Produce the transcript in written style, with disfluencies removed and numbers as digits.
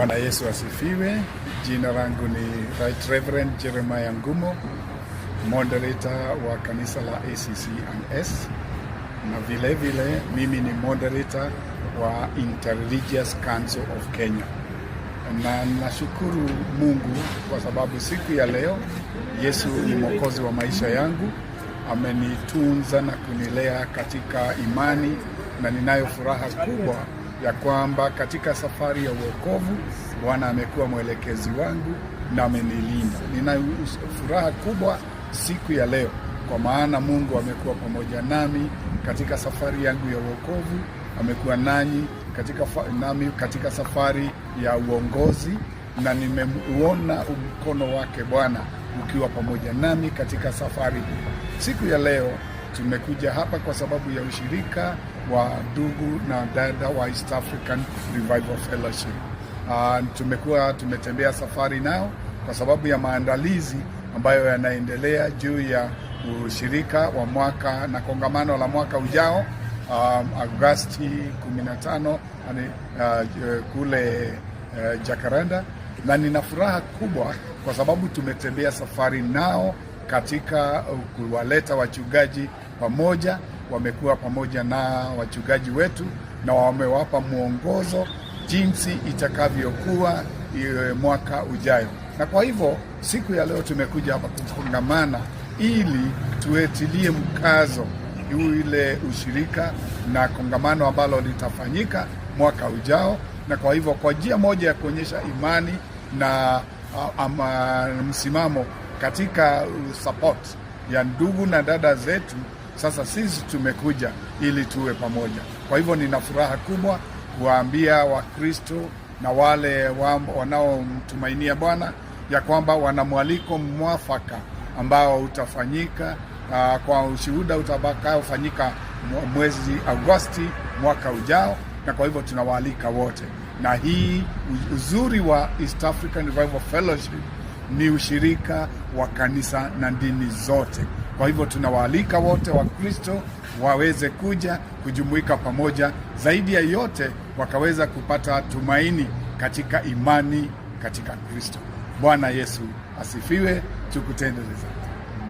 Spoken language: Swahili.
Bwana Yesu asifiwe. Jina langu ni Right Reverend Jeremiah Ngumo, moderator wa kanisa la ACC and S, na vile vile mimi ni moderator wa Interreligious Council of Kenya, na nashukuru Mungu kwa sababu siku ya leo Yesu ni mwokozi wa maisha yangu, amenitunza na kunilea katika imani, na ninayo furaha kubwa ya kwamba katika safari ya uokovu Bwana amekuwa mwelekezi wangu na amenilinda. Nina furaha kubwa siku ya leo kwa maana Mungu amekuwa pamoja nami katika safari yangu ya uokovu, amekuwa nanyi katika nami katika safari ya uongozi, na nimeuona mkono wake Bwana ukiwa pamoja nami katika safari hii. Siku ya leo tumekuja hapa kwa sababu ya ushirika wa ndugu na dada wa East African Revival Fellowship. Tumekuwa tumetembea safari nao kwa sababu ya maandalizi ambayo yanaendelea juu ya ushirika wa mwaka na kongamano la mwaka ujao, Agosti 15 kule Jacaranda, na nina furaha kubwa kwa sababu tumetembea safari nao katika kuwaleta wachungaji pamoja. Wamekuwa pamoja na wachungaji wetu na wamewapa mwongozo jinsi itakavyokuwa mwaka ujayo. Na kwa hivyo siku ya leo tumekuja hapa kukongamana ili tuetilie mkazo ile ushirika na kongamano ambalo litafanyika mwaka ujao. Na kwa hivyo kwa njia moja ya kuonyesha imani na ama, msimamo katika support ya ndugu na dada zetu. Sasa sisi tumekuja ili tuwe pamoja. Kwa hivyo nina furaha kubwa kuwaambia Wakristo na wale wanaomtumainia Bwana ya kwamba wana mwaliko mwafaka ambao utafanyika kwa ushuhuda utakaofanyika mwezi Agosti mwaka ujao, na kwa hivyo tunawaalika wote. Na hii uzuri wa East African Revival Fellowship ni ushirika wa kanisa na dini zote. Kwa hivyo tunawaalika wote Wakristo waweze kuja kujumuika pamoja, zaidi ya yote wakaweza kupata tumaini katika imani katika Kristo. Bwana Yesu asifiwe. Tukutendeleza.